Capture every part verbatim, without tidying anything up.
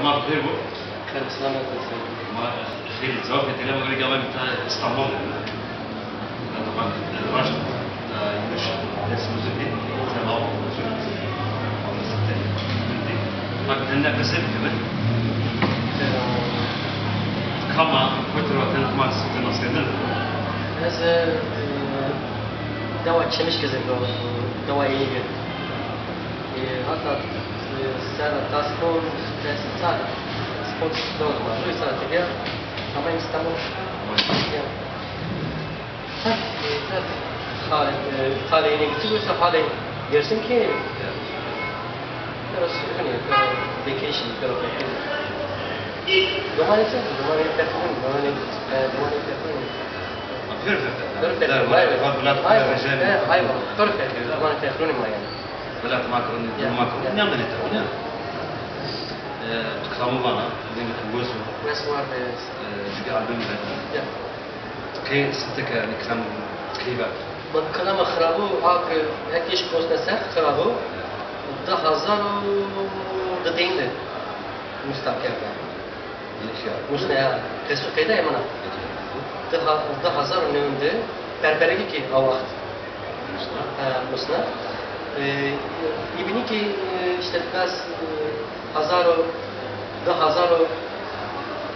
Ma bi xêr bo. Xêr, selamet olsun. Ma xêr, zaf xêr. Têlê ma gorê gava ta Îstanbul de. Raşt, ta yürüyüş, ders müzik, sen al, müzik. Bak, sen ne kısa bir. Kama, kotro, sen kuma sıktın aslında. Ez, e, dewa Çemişkezê do, dewa Êyî. E, hata, e, serra ta spor, spor, spor, spor, spor, ama İstanbul. Sen, e, sen, hale, e, talê yine gitti, yoksa hale gelsin ki, biraz, hani, vacation, biraz. Domates, domates, domates, e, domates, Perfect. Perfect. Hayvan. Perfect. Zaman perfect. Welat ma kırın, ma kırın. Ne amene ta, ne? Kılamı vana, ne bir kuwes o. Wes var be. Çünkü albüm verdi. Key sıkıntı ki, yani kılam key var. Bak, kılama xirabu, ak, ek iş postne ser xirabu. Da hazar u da deyinde. Mustafa. Musne ya, qesu qeyda ya mina. Di ha-, di hazar û newin de perperekî ki a waxt. Musna. Ha, musna. E, îbinî ki, e, işte, bes, e, hazar û, di hazar û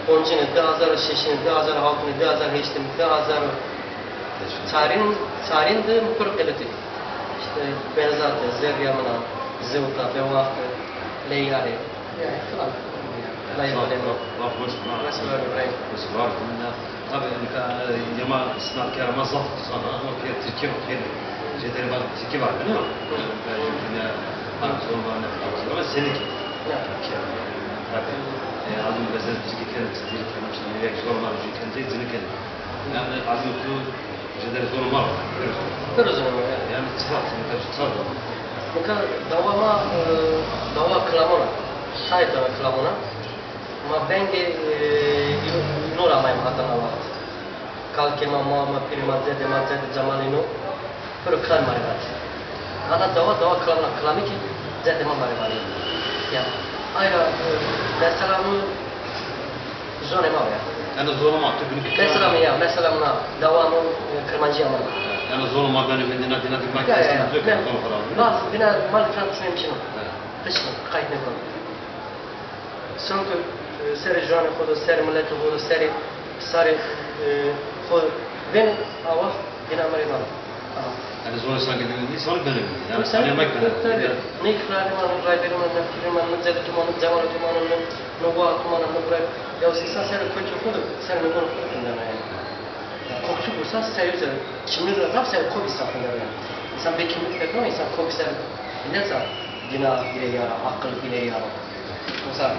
poncine, di hazar û şeşine, di hazar û hawtine, di hazar û heştine, di hazar û çarin, çarin de mi pir qeletî. İşte, berzate, zerrîya mina, zewta, bewaxte, leyare. Yani, falan. Lay lay. Laf hoş. Nasıl var İbrahim? Hoş var. Tabii, nika, e, yama sınav kere ma zaf sana, ama ki Türkiye var, ki Türkiye var, değil mi? Türkiye, Anadolu var, ne kadar var, ama seninki. Türkiye. Tabii. E, adım bezir, Türkiye kere, Türkiye kere, işte, ne kadar zor var, Türkiye kere, Türkiye kere. Yani, adım tu Jêde zor ma. Pêro zor ma, ya. Yani, çi zaf, çi zaf. Nika dawa ma, e, dawa kilamon a. Tayê dawa kilamon a. Ma vengê, e, ino, ino ra amayme hata na waxt. Kalkê ma, ma, ma, pîrê ma, cedê ma, cedê cemalê ino. Pêro kilamê ma rê vatî. Ana dawa, dawa kilamon a, kilamî ki cedê ma ma rê vanê. Ya. Ayra, e, mesela mi zonê ma ya. Yani zonê ma, tu günlük. Mesela mi ya, mesela mi na, dawa mi, e, Kirmancîya mi. Yani zonê ma benê vindî, na dîna dî ma. Ya, ya, ya. Bas, dîna mal falan düşünmemişim. Hiç mi? Kayıt ne bu? Sanki, e, serê zonê xo de, serê miletê xo de, serê, sarê, e, xo vên awa. Yine Amerikan. Tamam. Yani zor sanki ne, ne sanki böyle bir. Yani sen yemek böyle. Tabii. Ne ikrarı var, ne rayberî var, ne fikri var, ne cedî tuman, ne cewanî tuman, ne, ne wa tuman, ne bırak. Ya insan sen kötü kudu, sen ne bunu kudu yani. Ya kokçu bulsa sen yüzü kimliği de zaf sen kobi sakın yani. İnsan bir kimlik de var, insan kobi sen bilerse yine bile yara, akıl bile yara. Mesela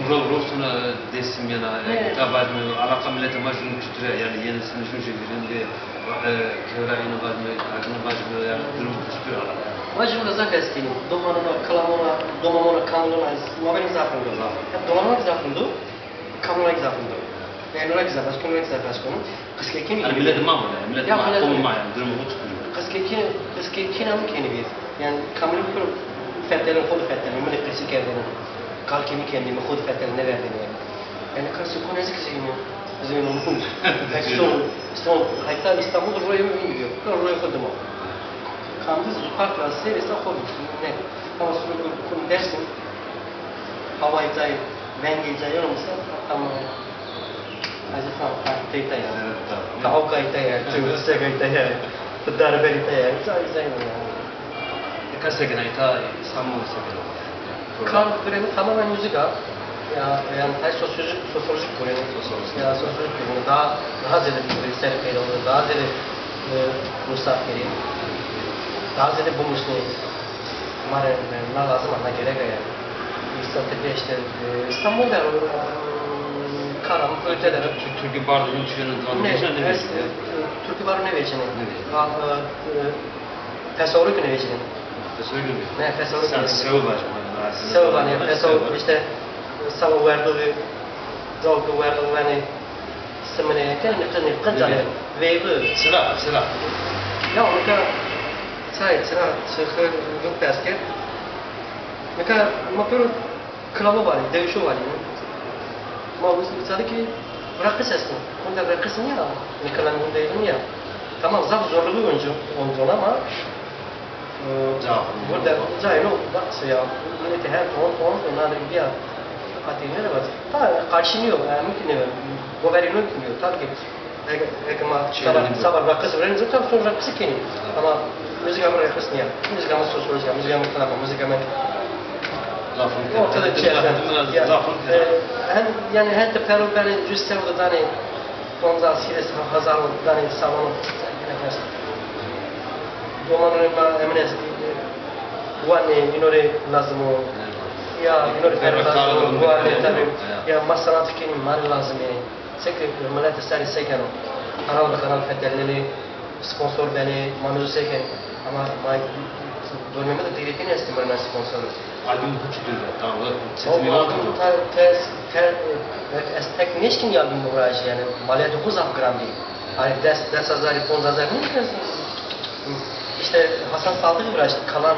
Ro-, rosna Dêsim yena, e, ta vajime, alaqa miletê ma jûn çutir a, yanî yenê sine jûn jê vîrîn de, e, kewra ino vajime, agino vajime, yanî durum çutir a alaqa? Ma jûn ra zaf hes kenî. Domanona, kilamona, domamona, kamilona, ma benî zaf rind o. Zaf. Hep domanona zaf rind o, kamilona zaf rind o. Yanî ora zaf hes kenî, ora zaf hes kenî. Qiskekenî. Yanî miletê ma vana, miletê ma, qomê ma yanî, durumê xo çutir o? Qiskekenî, qiskekenî mi kenî bî. Yanî kamilî pir fetelin, xo de fetelin, mi de qesî kerdêne. Kalkê mi kenî, mi xo de fetelin, nêverdêne yanî. Yanî ka sukun ez kî zî zî son, son, heta Îstanbul royê mi vîndî bîyo. Ka royê xo dima. Kamcî zî park ra sêrê sa xo bî. Ne. Ama sukun kum dersin. Hawayê cayê, vengê cayê olmasa, ama Hacı Fan, ha, teyta ya. Evet, tamam. Tavuk ayta ya, tavuk ayta ya. Darbe ayta ya. Güzel, güzel ya. E, ka sekin ayta, İstanbul sekin. Kan kremi tamamen müzik ha. Ya, yani, hay sosyolojik, sosyolojik kremi. Sosyolojik. Ya, sosyolojik kremi. Daha, daha ziyade bir seri peyda olur. Daha ziyade, e, musafiri. Daha ziyade bu musni. Ma rê, e, na lazim a, na gerek a ya. Îsa tepe işte, e, İstanbul de, e, karam, öte de. Türkü bardo çuyunun. Ne, es, e, türkü bardo nêvecîne. Nêvecîne. A, e, e, pesawrî ki nêvecîne. Pesawrî ki nêvecîne. Ne, pesawrî ki nêvecîne. Sew var. Sew var, yani, pesaw, işte, e, sawa werdo ve, zalke werdo ve, hani, Simine, kenê mi qinê, qincanê, veyvi. Çira, çira. Ya, nika çay, çira, çixir, vin pers kerd. Nika ma pêro klama vanê, dewişo vanê. Ma wisa de ki reqis esto. Hunda reqis nîya. Nî klamê hunda nîya. Tamam, zaf zorlugî onco, onco ama, e, burada cayno, bak ya, milleti her ton ton ton nadir diya. Hatî ne de bak. Ha, karşı nîyo, e, mümkün nîyo. Goverî mümkün nîyo. Tabii ki Eke, eke ma saba, saba reqis virazenî, tabii sonra reqisî kenî. Ama muzîka mi reqis nîya. Muzîka mi sosyolojîk a, muzîka mi klama, muzîka mi ortada çi esto. Ya, e, hem, yanî, hete pero benê cüz sew de danê, ponza sîres hezar de danê salon. Domanê ma emin estî, e, wanê, îno rê lazim o. Ya, îno rê pero lazim o, wanê, tabii. Ya, ma sanat kenî, ma rê lazim ê. Seke milet sarî sekeno. Kanal bi kanal fetelnenê, sponsor benê, ma mizo sekenê. Ama ma dormê mi de dîrêkên estê mi rê sponsor. Album bu çi dûr ta, o çetinî var mı? Album ta, te, te, ez tek nêşkîn album biviraji, yanî maliyetê xo zaf giran bî. Ay des, des hezarî, ponc hezar nêkerdî. İşte Hasan Saldık viraşt, Kalan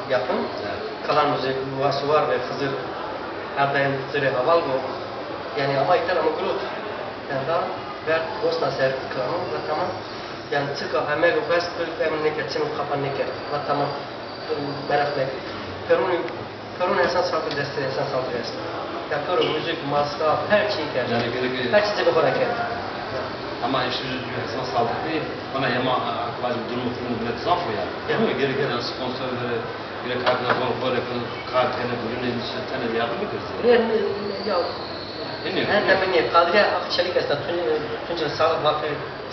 yapım. Evet. Kalan müzik, Vasuvar ve Xizir, her daim Xizirê heval bo. Yanî ama îta ra mi girot. Yanî da verd gosna ser klamo, va tamam. Yanî çika emego xo est, bil emin nêkerd, çino qapan nêkerd. Va tamam, meraq meke. Peronî, peronî Hasan Saldık, destê Hasan Saldık est. Ya pêro müzik, masraf, her çî kerd. Yanî gerek. Her çî cebê xo ra kerd. Ama işte Hasan Saldık bî, ona yema akbacım durumu, durumu bile zaf o ya. Ya. Değil mi? Gerek gerek sponsor vere, gerek kadına bol bol yakın kar tene bölümle ilişki tene yardım mı kırdı? Ver mi? Ya. Bilmiyorum. Hem de beni Kadriye Akçelik esna Tuncel Sağlık Vakfı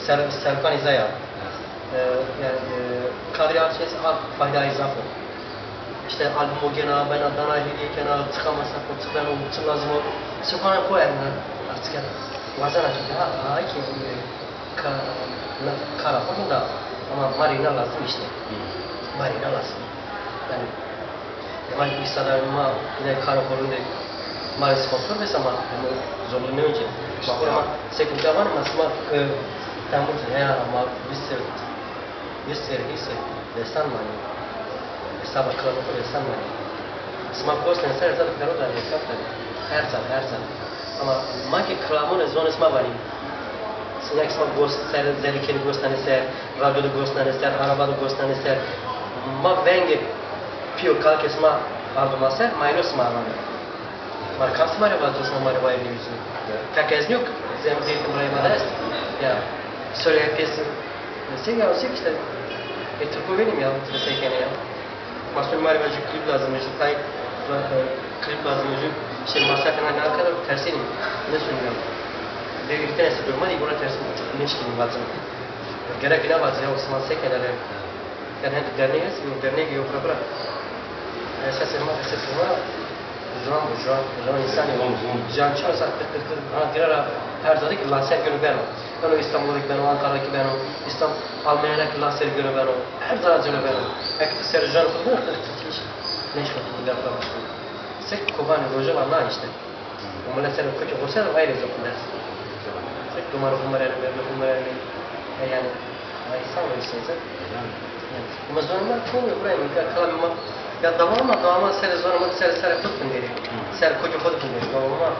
Ser-, Serkan İzaya. E, yanî, e, Kadriye Akçelik a faydayı zaf o. İşte album o gena, bena dana hediye kena, çıka masraf o, çıka o, çıka lazım o. Çıka o, yani, artık yani, bazen açık, ha, ha, ki, e, Ka-, na-, kara xo da, ama ma rê îna lazim îşte. Ma rê îna lazim. Yanî, ma îsada ma îna kara xo rindê ma rê sponsor bes ama hemo zorlu nêoncê. Ma xo rê ma seke uca vanê ma sima, e, Temmuz heya ma vîst serr, vîst serr, vîst serr destan manê. Hesaba klama xo destan manê. Sima gos nêser, ez de pero da hesab da. Her zal, her zal. Ama ma ke klamonê zonê sima vanî. Sima ke sima gos ser, zerrî kenî gos danê ser, radyo de gos danê ser, araba de gos danê ser. Ma vengê pîyo kalkê sima ardo ma ser, ma êno sima vanê. Ma kam sima rê vato, sima ma rê wayîr nêvîzîno. Tek ez nîyo, zem dêrdim rayê ma de est. Ya. Soruya pêsin. Sey ya, sey işte. E, Tirko benim ya, sey kenê ya. Masum Mari vajî klîp lazim o, jî tay, e, klîp lazim o, jî şey masrafê na ne kadar tersînî, nêsûnî ya. Devîrtene se durma dî, buna tersînî, nêşkînî vacim. Gerek îna vacî ya, Osman se kenê. Yanî hem derneg est, yo derneg yo bira bira. Esas ma, esas ma, ziwan bo, ziwan, ziwan însanî bo. Ziwan, ziwan. Ziwan çi mesela qir qir qir, ha, dîra ra her ca de ki laser gêno beno. Beno Îstanbul de ki beno, Ankara de ki beno, Îstanbul, Almanya de ki laser gêno beno. Her ca de gêno beno. Eke ti ser ziwan xo bixo, ti, ti, ti, nêşko ti derfa bişko. Sek Kobanê Rojava na îşte. O milet ser kokê xo ser ayrı zaf ders. Sek domanê xo mirenê, merdê xo mirenê. E, yanî, ay sağ ol işte. Yanî, ama zonê ma çon yo, buraya mı? Ya, kalamê ma, ya, dawama, dawama ser zonê ma, ser, ser xo de vinderî. Ser kokê xo de vinderî, dawama.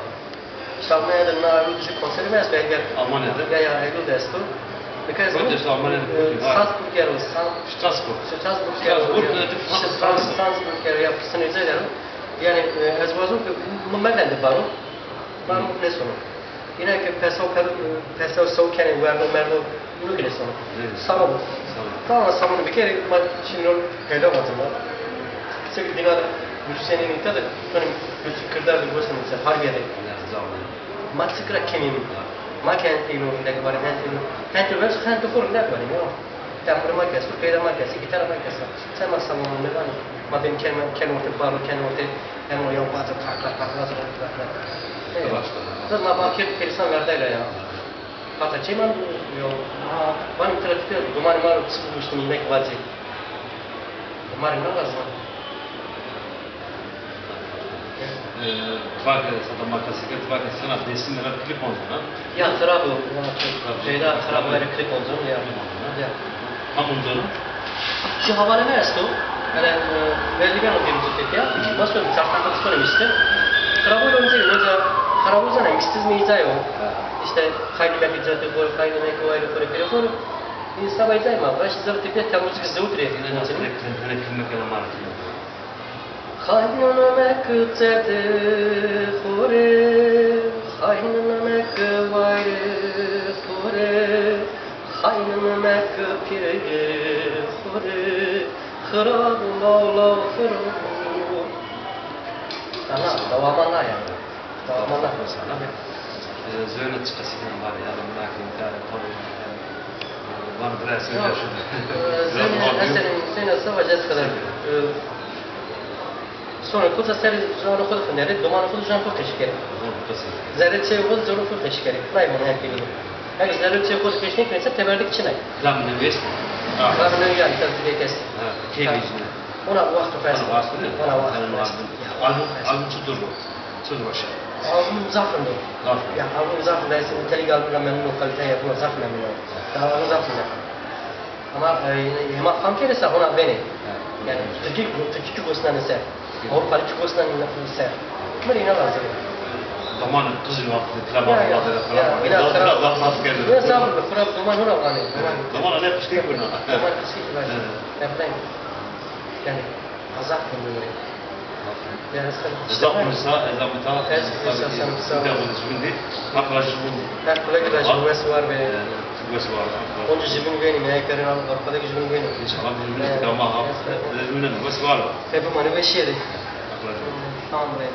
Çalmaya da na Eylül dışı konseri mi esto, eger? Almanya'da. Ya, ya, Eylül'de esto. Birkaç zaman, Almanya'da, e, Salzburger o, Sal-, Strasbourg. Strasburger o, Strasbourg, ya. Nedir? Strasbourg, Strasburger ya, fırsatını güzel yani. Yani, e, ez wazon ki, bu, bu mevende baro. Baro ne sonu. Yine ki peso, peso, peso, so kene, werdo, merdo, Nukine sana. Evet. Sağ ol. Sağ ol. Tamam, sağ ol. Bir kere ma şimdi o peyda oldu mu? Sürekli dinar müzisyenin ita da, hani, bütün kırdar da göstermesi, Harbiye'de. Evet, sağ ol. Ma sıkra kemim. Ma kentîno, ne var, kentîno. Kentîno, ben kentî kur, ne var, ya. Tamur ma kes, peyda ma kes, gitar ma kes. Sen ma salonu ne var? Ma ben ken, ken orta, baro, ken orta. Hem o ya, bacı, tak, tak, tak, bacı, tak, tak, tak. Evet. Başka. Kız ma bakir, perişan verdayla ya. Hata çê ma yo, ma, vanê mi tira tute, domanê ma ro çi buştî mi, înek vacî. Ma rê na lazim a. E, tivake, sata ma kesike tivake sena Dêrsimî ra klîp onzena? Ya, tira bo, peyda tira bo, verê klîp onzena, ya. Klîp onzena. Ya. Kam onzena? Şu havale mi esto? Hele, e, Verdigan o demin tepya. Ma sonra çarşamba sonra işte. Xirabo önce, önce xirabo zana, işte mi izayo. İşte, xaynî meke cetê xo rê, xaynî meke wayirê xo rê, pîrê xo rê. Însaba îzay ma, baş zaf tepya, tavuzî zewt rê. Yine nasıl ne, ne, ne, ne, ne, ne, ne, ne, ne, Xaynî meke cetê xo rê, xaynî meke wayirê xo rê, xaynî meke pîrê xo rê, xirab law law xirab. Ana, dewama na yanî. Dewama na. Sana, e, zöne çi qesîden var ya, da merak ediyorum, tabii. Bana biraz söyle şunu. Zeyne, eserê Zeyne savaş ez kadar. Sonra kuza ser ziwanê xo de xinderê, domanê xo de ziwanê xo qeşî kerê. Zerrê çê xo de ziwanê xo qeşî kerê. Nay vano her kênî. Eger zerrê çê xo de qeşî nêkerê se teberdîk çinay. Kilam newî est? Kilam newî yanî, kitab zî bêk est. Ha, kê vîjne? Ona wexto fest. Ona wexto. Ona wexto fest. Album, album çi dur o? Çi dur o şey? Album zaf rind o. Zaf rind. Ya, album zaf rind o. Ez nitelik album ra memnun o, kalîteya album ra zaf memnun o. Ya, album zaf rind o. Ama, e, hema fam kerê se hona benê. Ha. Yanî, Tirkî, Tirkî çi gosnanê se, Avrupalî çi gosnanê se. Mi rê îna lazim o. Domanê qij û klaba ya, ya, falan. Ya, îna biraz daha fazla geldi. Ya, zaf rind o, xirab doman hona vanê. Doman, doman ale piştî kuna. Doman piştî kuna. Evet. Efendim. Yanî, a zaf rind o. Yanî, sen... Eza unsa, eza mita, ez unsa, sen unsa. Eza unsa, jibin de, haq ra jibin. Haq ra jibin, wes war be. Wes war. Onca jibin vênî, me kerê, Avrupa de jibin vênî. İnşallah jibin de, tamam. Jibin wes war. Hep mani weşîye de. Haq ra jibin. Tamam be.